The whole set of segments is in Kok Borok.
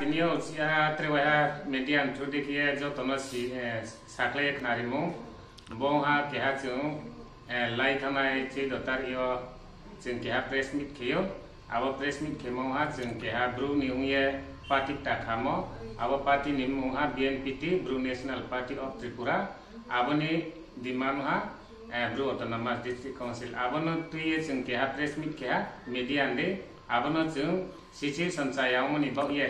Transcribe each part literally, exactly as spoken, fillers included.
Tini o chiha tre waiha media ni through di khe jotono si, eh, saklai khna rimung. Bo wngha keha chwng, eh, lai thangnai chwi dotar yo chwng keha press meet kheyo. Abo press meet khemo wngha chwng keha bru ni wngye party ta khamo. Abo party ni mung wngha B N P T, Bru National Party of Tripura. Aboni demand wngha, eh, Bru Autonomous District Council. Abono twiye chwng keha press meet keha media ni. Abono chwng situation chaya wngmani bagwi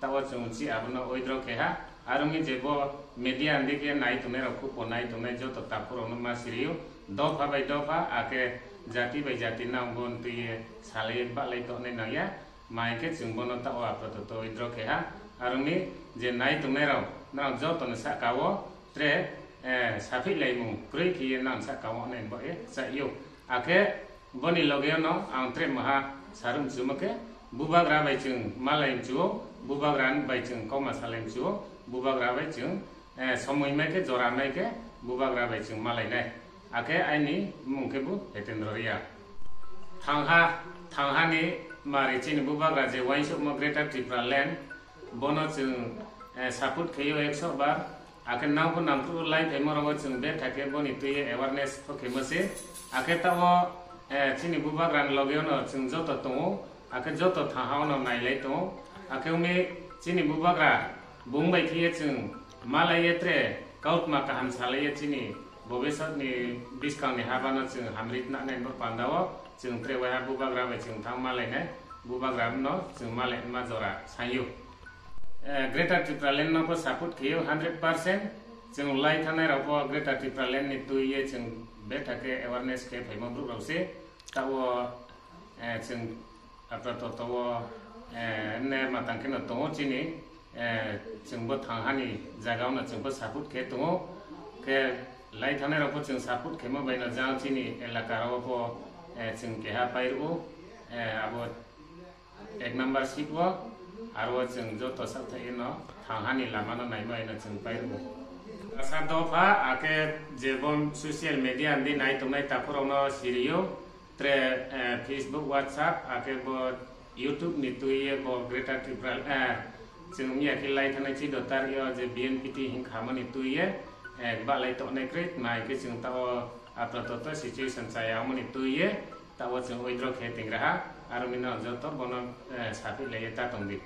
tao chwng chi abono withdraw keha. Aroni je bo media ni khe nai tongnai rok, khupo nai tongnai joto takhurokno ma siriyo. Dopha bai dopha, akhe jati bai jati nang bon twiye salai bahlai tongnai nangya. Ma hinkhe chwng bono tao apato to withdraw keha. Aroni je nai tongnai rok nang joto ni saka o tre, eh, saphi laimung kwrwi khe nang saka o nai bo e chayo. Akhe boni loge no ang tre maha sarum chumo khe bubagra bai chwng malai mchuo, bubagra bai chwng koma salai mchuo, bubagra bai chwng, eh, somoi mai khe jora mai khe bubagra bai chwng malai nai. Akhe aini mung khe bu Hetendra Riya. Thangha, thangha ni mari chini bubagra je uansukma Greater Tripura Land, bono chwng, eh, support kheyo ekso bar. Akhe nangkho nangkho lai phaima rogo chwng betha khe boni twiwi awareness kho khemo se. Akhe tao, eh, chini bubagra ni loge no chwng joto tongo. Akhe joto thangha no nailai tongo. Akhe umi chini bubagra bung bai khe chwng malai ye tre kautma kaham salai ye chini bobisot ni biskang ni haba no chwng hamri tna nai bo panda o chwng tre waiha bubagra bai chwng thang malai nai bubagra no chwng malai ma jora sanyo. Eh, Greater Tripura Land no bo support kheyo hundred percent. Chwng lai thanai rok bo Greater Tripura Land ni twi ye chwng betha khe awareness khe phaima bru rok se. Tao, eh, chwng Apato to o, eh, ne matang khe no tongo chini, eh, chwng bo thang hani jaga o no chwng bo support khe tongo. Khe lai thanai rok bo chwng support khemo bai no jang chini elaka rok bo, eh, chwng keha pai rwo, eh, abo ek number seat o, aro chwng joto sak thai no thang hani lama no nai bai no chwng pai rwo. Asa dopha akhe je bo social media ni nai tongnai takhurok no siriyo. Tre, eh, Facebook, WhatsApp, akhe bo YouTube ni twi ye bo Greater Tripura, eh, chwng miya khe lai thanai chi dotar yo je B N P T hin khamani twi ye, eh, ba lai tongnai kre, mai khe chwng tao apato to situation chaya wngmani twi ye, tao chwng withdraw khe tingra ha, aro mino joto bono, eh, saphi lai ye ta tong di.